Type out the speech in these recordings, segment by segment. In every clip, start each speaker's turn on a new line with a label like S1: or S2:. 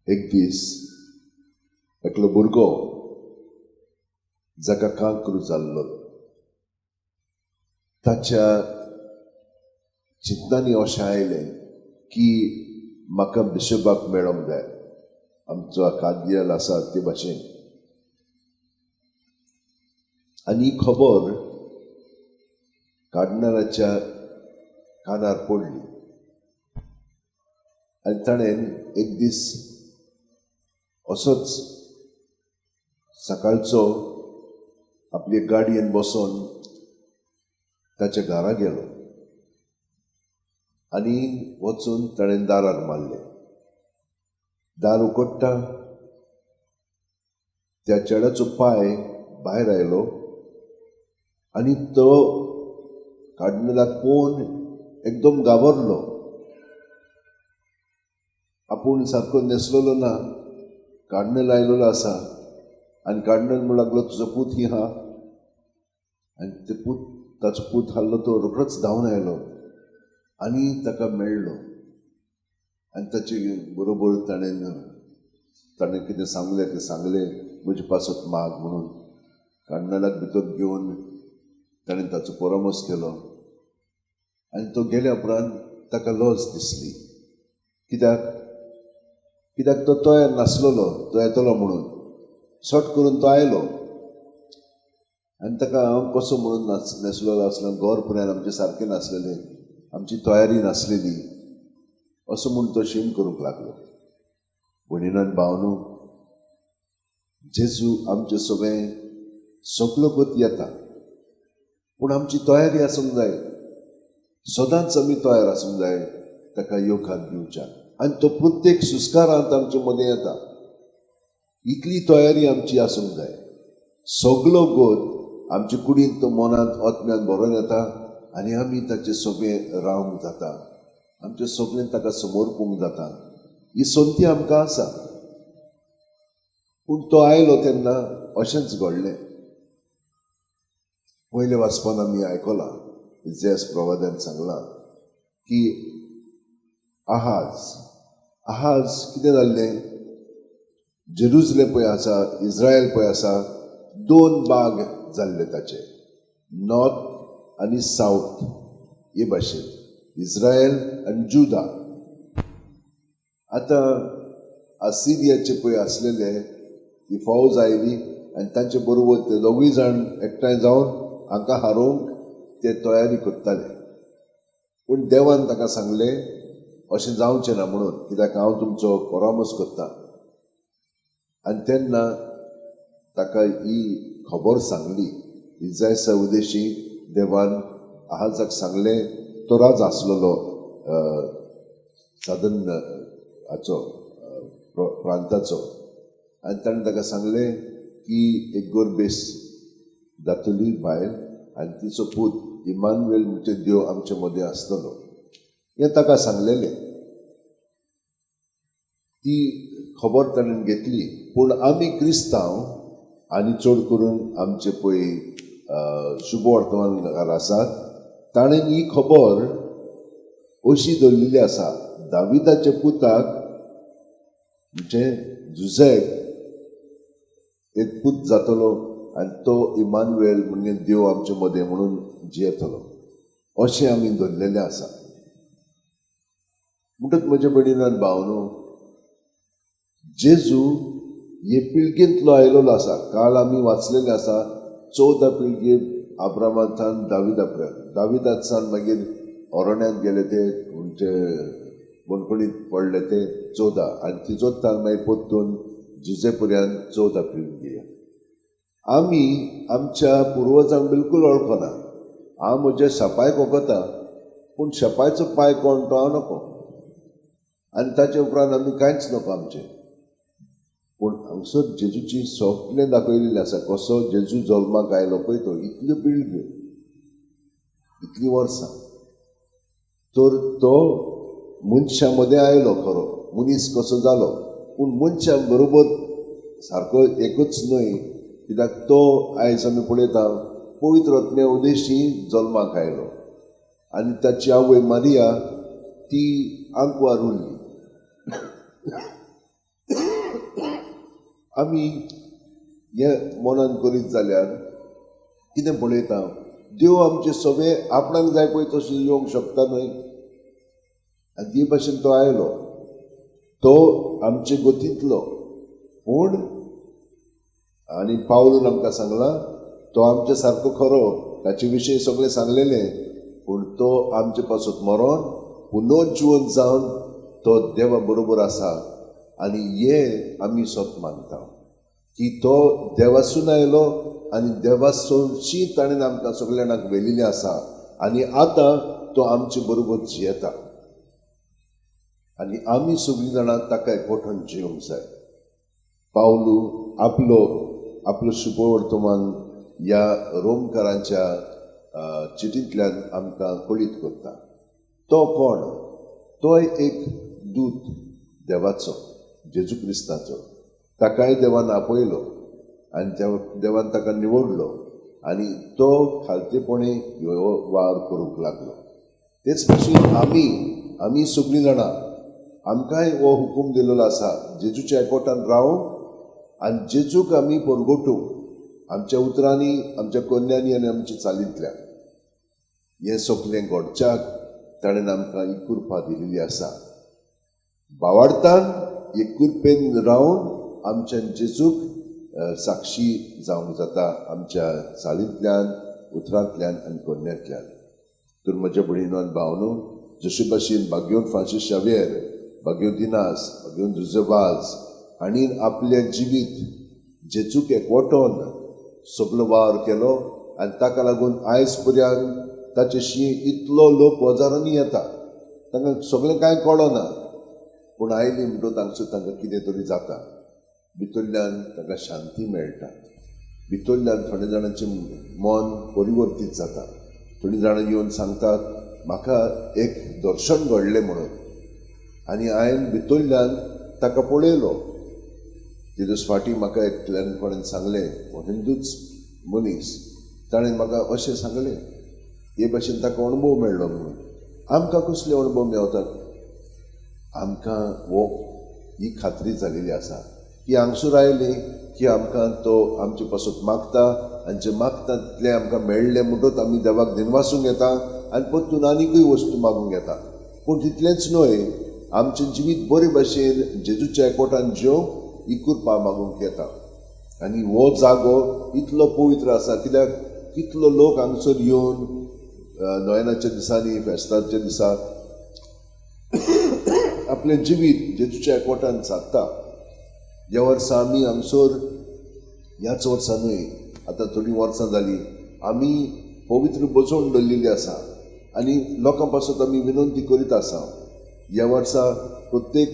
S1: एक दीस एकलो भुरगो जाका कांक्र जाल्लो ताच्या चिंतनांनी अशें आयलें की म्हाका बिशपाक मेळोंक जाय, आमचो कादियल आसा ते भाशेन. आनी ही खबर कार्डिनलाच्या कानार पडली आनी ताणें एक दीस असोच सकाळचो आपले गाडयेन बसोन ताच्या घरा गेलो आनी वचून ताणें दारार मारलें. दार उकडटा त्या चेड्याचो पांय भायर आयलो आनी तो कार्डिनलाक पळोवन एकदम घाबरलो. आपूण सारको न्हेसलेलो ना, कार्डिनल आयलेलो आसा आनी कार्डिनल म्हणूंक लागलो तुजो पूत ही आहा. आनी ते पूत ताचो पूत हाडलो तो रोखडोच धांवन आयलो आनी ताका मेळ्ळो आनी ताचे बरोबर ताणें कितें सांगलें तें सांगलें, म्हजे पासत माग म्हणून. कार्डिनलाक भितर घेवन ताणें ताचो परामर्श केलो आनी तो गेल्या उपरांत ताका लज दिसली. कित्याक कित्याक तो तयार नासलेलो, तो येतलो म्हणून. शॉर्ट करून तो आयलो आनी ताका हांव कसो म्हणून न्हेसलेलो आसलो, घर पर्यंत आमचें सारकें नासलेलें, आमची तयारी नासलेली असो म्हूण तो शीण करूंक लागलो. भयणीन भावनो, जेजू आमचे सगळें सगलो गत येता, पूण आमची तयारी आसूंक जाय. सदांच आमी तयार आसूंक जाय ताका येवकार दिवच्याक. आनी तो प्रत्येक सुस्कारांत आमचे मदें येता. इतली तयारी आमची आसूंक जाय. सगलो गोत आमचे कुडींत तो मनांत आत्म्यान भरोन येता आनी आमी ताचे सगळें रावंक जाता, आमचे सगळें ताका समर्पूंक जाता. ही संती आमकां आसा. पूण तो आयलो तेन्ना अशेंच घडलें. पयले वाचपान आमी आयकलां, इजायास प्रवाद्यान सांगलां की आहाज कितें जाल्लें, जेरुजलेम पळय आसा, इस्रायल पळय आसा, दोन बाग जाल्ले ताचे, नॉर्थ आनी सावथ हे भाशेन, इस्रायल आनी जुदा. आतां आसिरियाचे पळय आसलेले ती फौज आयली आनी तांचे बरोबर ते दोगूय जाण एकठांय जावन हांकां हारोवंक ते तयारी करताले. पूण देवान ताका सांगलें अशें जावचें ना म्हणून, कित्याक हांव तुमचो परामर्श करतां. आनी तेन्ना ताका ही खबर सांगली. इजायासा उदेशी देवान आहाजाक सांगलें, तो राजा आसलेलो साधन हाचो प्रांताचो, आनी ताणें ताका सांगलें की एक गोरबेस जातली बायल आनी तिचो पूत इमानुएल म्हणजे देव आमचे मदें आसतलो, हें ताका सांगलेलें. ती खबर ताणें घेतली. पूण आमी क्रिस्तांव आनी चड करून आमचे पळय शुभवर्तमानकार आसात, ताणें ही खबर अशी दवरलेली आसा, दाविदाच्या पुताक म्हणजे जुझेक एक पूत जातलो आनी तो इमानुएल म्हणजे देव आमचे मदें म्हणून जियेतलो, अशें आमी दवरलेलें आसा. म्हणटच म्हज्या भयणीन भावनो, जेजू हे पिळगेंतलो आयलेलो आसा. काल आमी वाचलेलें आसा 14 पिळगे आब्रामांतल्यान दाविदा पर्यंत, दाविदासान मागीर अरण्यांत गेले ते म्हणजे बणखणीत पडले ते 14, आनी तिजोतान मागीर परतून जुजे पर्यंत 14 पिळगे. आमी आमच्या पुर्वजांक बिलकूल वळखना. हांव म्हज्या शेपायक वखता, पूण शेपायचो पांय कोण तो हांव नको, आनी ताचे उपरांत आमी कांयच नको आमचें. पूण हांगसर जेजूची सगळें दाखयलेलें आसा, कसो जेजू जल्माक आयलो पळय तो, इतल्यो पिळग्यो, इतलीं वर्सां, तर तो मनशां मदें आयलो खरो, मनीस कसो जालो, पूण मनशां बरोबर सारको एकूच न्हय, कित्याक तो आयज आमी पळयता पवित्र आत्म्या उदेशी जल्माक आयलो आनी ताची आवय मारिया ती आंकवार उरली. आमी हे मनान करीत जाल्यार कितें पळयता, देव आमचे सगळे आपणाक जाय पळय तशें येवंक शकता न्हय. आनी ते भाशेन तो आयलो, तो आमचे गतींतलो. पूण आनी पावलून आमकां सांगलां तो आमचे सारको खरो, ताचे विशयी सगळें सांगलेलें, पूण तो आमचे पासत मरोन पुनर्जिवन जावन तो देवा बरोबर आसा. आनी हे आमी सत मानता की तो देवासून आयलो आनी देवासोशी ताणें आमकां सगल्या जाणांक व्हेलेलें आसा आनी आतां तो आमचे बरोबर जियेता आनी आमी सगळीं जाणां ताका एकवटून जिवंक जाय. पावलू आपलो आपलो शुभवर्तमान ह्या रोमकारांच्या चिटींतल्यान आमकां कळीत करता. तो कोण? तो एक दूत देवाचो, जेजू क्रिस्ताचो. ताकाय देवान आपयलो आनी देवान ताका निवडलो आनी तो खालतेपणी ह्यो वावर करूंक लागलो. तेच भाशेन आमी आमी सगळीं जाणां आमकांय हो हुकूम दिलेलो आसा जेजूच्या एकवटान रावंक आनी जेजूक आमी परगटूंक आमच्या उतरांनी, आमच्या कोन्यांनी आनी आमच्या चालींतल्यान. हें सगळें घडच्याक ताणें आमकां ही कृपा दिलेली आसा. बावाडतान हे कृपेन रावन आमच्या जेजूक साक्षी जावंक जाता आमच्या चालींतल्यान, उतरांतल्यान आनी कोन्यांतल्यान. तर म्हज्या भयणीनो आनी भावनो, जशे भाशेन बाग्योन फ्रांसीस शाव्येर, बाग्योन दिनास, बाग्योन जुजेवाज हांणी आपलें जिवीत जेजूक एकवटोन सगलो वावर केलो आनी ताका लागून आयज पर्यंत ताचे शी इतलो लोक हजारांनी येता. तांकां सगळें कांय कळना, पूण आयली म्हणटकच तांचो तांकां कितें तरी जाता, भितरल्यान तांकां शांती मेळटा, भितरल्यान थोड्या जाणांचें मन परिवर्तीत जाता. थोडीं जाणां येवन सांगतात म्हाका एक दर्शन घडलें म्हणून, आनी हांवें भितरल्यान ताका पळयलो. ते दीस फाटीं म्हाका एकल्यान कोणें सांगलें, हो हिंदूच मनीस, ताणें म्हाका अशें सांगलें, हे भाशेन ताका अणभव मेळ्ळो म्हणून. आमकां कसले अणभव मेळटात? आमकां हो ही खात्री जालेली आसा की हांगसर आयली की आमकां तो आमचे पासत मागता आनी जें मागता तितलें आमकां मेळ्ळें म्हणटकच आमी देवाक दिनवासूंक येता आनी परतून आनीकूय वस्तू मागूंक येता. पूण तितलेंच न्हय, आमचें जिवीत बरे भाशेन जेजूच्या एकवटान जेवंक ही कृपा मागूंक येता. आनी हो जागो इतलो पवित्र आसा कित्याक कितलो लोक हांगसर येवन नोयनाच्या दिसांनी, फेस्ताच्या दिसा आपलें जिवीत जेजूच्या एकवटान सादता. ह्या वर्सा आमी हांगसर, ह्याच वर्सा न्हय, आतां थोडीं वर्सां जालीं आमी पवित्र बसोवन दवरलेली आसा आनी लोकां पासत आमी विनंती करीत आसा. ह्या वर्सा प्रत्येक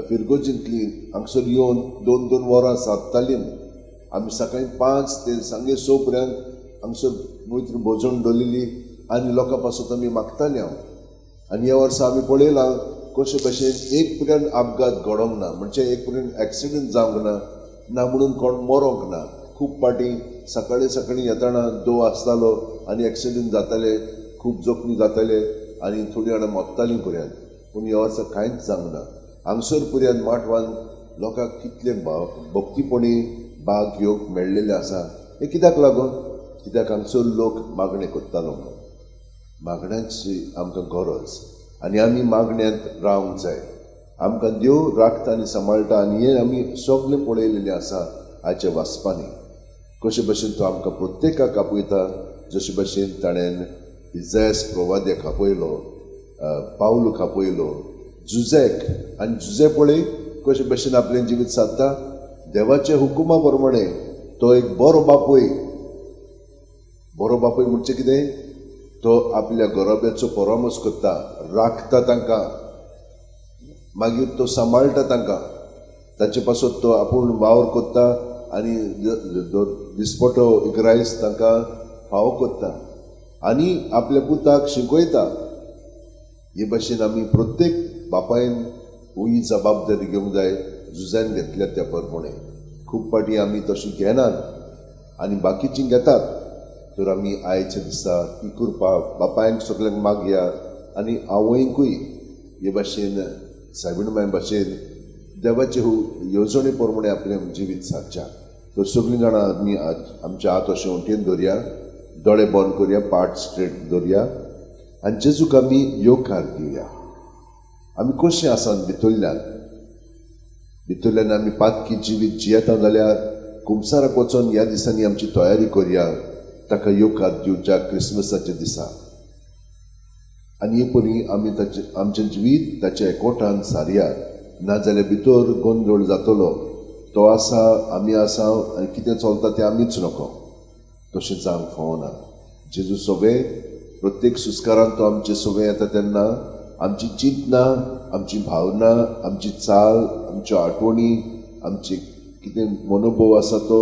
S1: फिरगोजींतली हांगसर येवन 2-2 वरां सादतालीं. आमी सकाळीं 5 ते सांजे 6 पर्यंत हांगसर पवित्र भोजन दवरलेली आनी लोकां पासत आमी मागतालीं. हांव आनी ह्या वर्सा आमी पळयलां कशे भशेन एक पर्यंत अपघात घडोंक ना, म्हणजे एक पर्यंत एक्सिडंट जावंक ना, ना म्हणून कोण मरोंक ना. खूब फावटी सकाळीं सकाळीं येतना दो आसतालो आनी एक्सिडंट जाताले, खूब जखमी जाताले आनी थोडीं जाणां मरतालीं पर्यंत. पूण ह्या वर्सा कांयच जावंक ना. हांगसर पर्यंत माटवान लोकांक कितले भक्तीपणी भाग घेवंक मेळ्ळेलें आसा. हें कित्याक लागून? कित्याक हांगसर लोक मागणें करतालो म्हणून. मागण्यांची आमकां गरज आनी आमी मागण्यांत रावंक जाय. आमकां देव राखता आनी सांबाळटा आनी हें आमी सगळें पळयलेलें आसा आयच्या वाचपांनी. कशे भशेन तो आमकां प्रत्येकाक आपयता, जशे भशेन ताणें इजायस प्रवाद्याक आपयलो, पावलूक आपयलो, जुजेक. आनी जुजे पळय कशे भशेन आपलें जिवीत सादता देवाच्या हुकुमा प्रमाणे. तो एक बरो बापूय. बरो बापूय म्हणजे कितें? तो आपल्या गोरब्याचो परामर्श करता, राखता तांकां, मागीर तो सांबाळटा तांकां, ताचे पासत तो आपूण वावर करता आनी दिसपटो इकरायस तांकां फावो करता आनी आपल्या पुताक शिकयता. हे भाशेन आमी प्रत्येक बापायन ही जबाबदारी घेवंक जाय जुजान घेतल्या त्या प्रमाणे. खूब फावटी आमी तशी घेनात आनी बाकीचीं घेतात. तर आमी आयच्या दिसा ही कृपा बापायक सगल्यांक मागया आनी आवयकूय हे भाशेन सायबीण माय भाशेन देवाचे येवजणे प्रमाणे आपलें जिवीत सारच्या. तर सगळीं जाणां आमी आमच्या हात अशें वटेन दवरया, दोळे बंद करया, पाट स्ट्रेट दवरया आनी जेजूक आमी येवकार दिवया. आमी कशें आसात भितरल्यान, भितरल्यान आमी पातकी जिवीत जियेता जाल्यार कुमसाराक वचोन ह्या दिसांनी आमची तयारी करया ताका येवकार दिवच्या क्रिसमसाच्या दिसा. आनी हे परी आमी ताचे आमचें जिवीत ताच्या एकवटान सारया, नाजाल्यार भितर गोंदळ जातलो. तो आसा, आमी आसा आनी कितें चलता तें आमीच नको. तशें जावंक फावना. जेजू सगळें प्रत्येक सुस्कारान तो आमचे सगळें येता तेन्ना आमची चिंतना, आमची भावना, आमची चाल, आमच्यो आठवणी, आमची कितें मनोभव आसा तो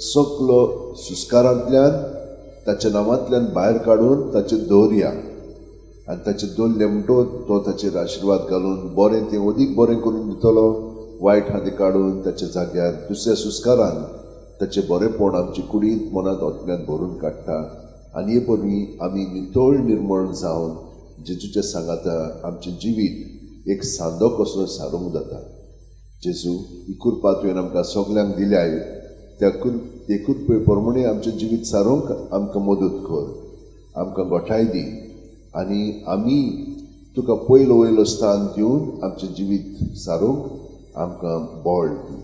S1: सगलो सुस्कारांतल्यान ताच्या नांवांतल्यान भायर काडून ताचेर दवरया. आनी ताचेर दवरलें म्हणटकच तो ताचेर आशिर्वाद घालून बरें तें अदीक बरें करून दितलो, वायट आहा तें काडून ताच्या जाग्यार दुसऱ्या सुस्कारान ताचें बरेंपण आमचे कुडींत, मनांत, आत्म्यांत भरून काडटा. आनी हे वरवीं आमी नितळ निर्मळ जावन जेजूच्या सांगाता आमचें जिवीत एक सांदो कसो सारूंक जाता. जेजू, ही कृपा तुवें आमकां सगल्यांक दिल्याय, त्या ते कृपे प्रमाणे आमचें जिवीत सारूंक आमकां मदत कर, आमकां गोठाय दी आनी आमी तुका पयलो वयलो स्थान दिवन आमचें जिवीत सारूंक आमकां बळ दी.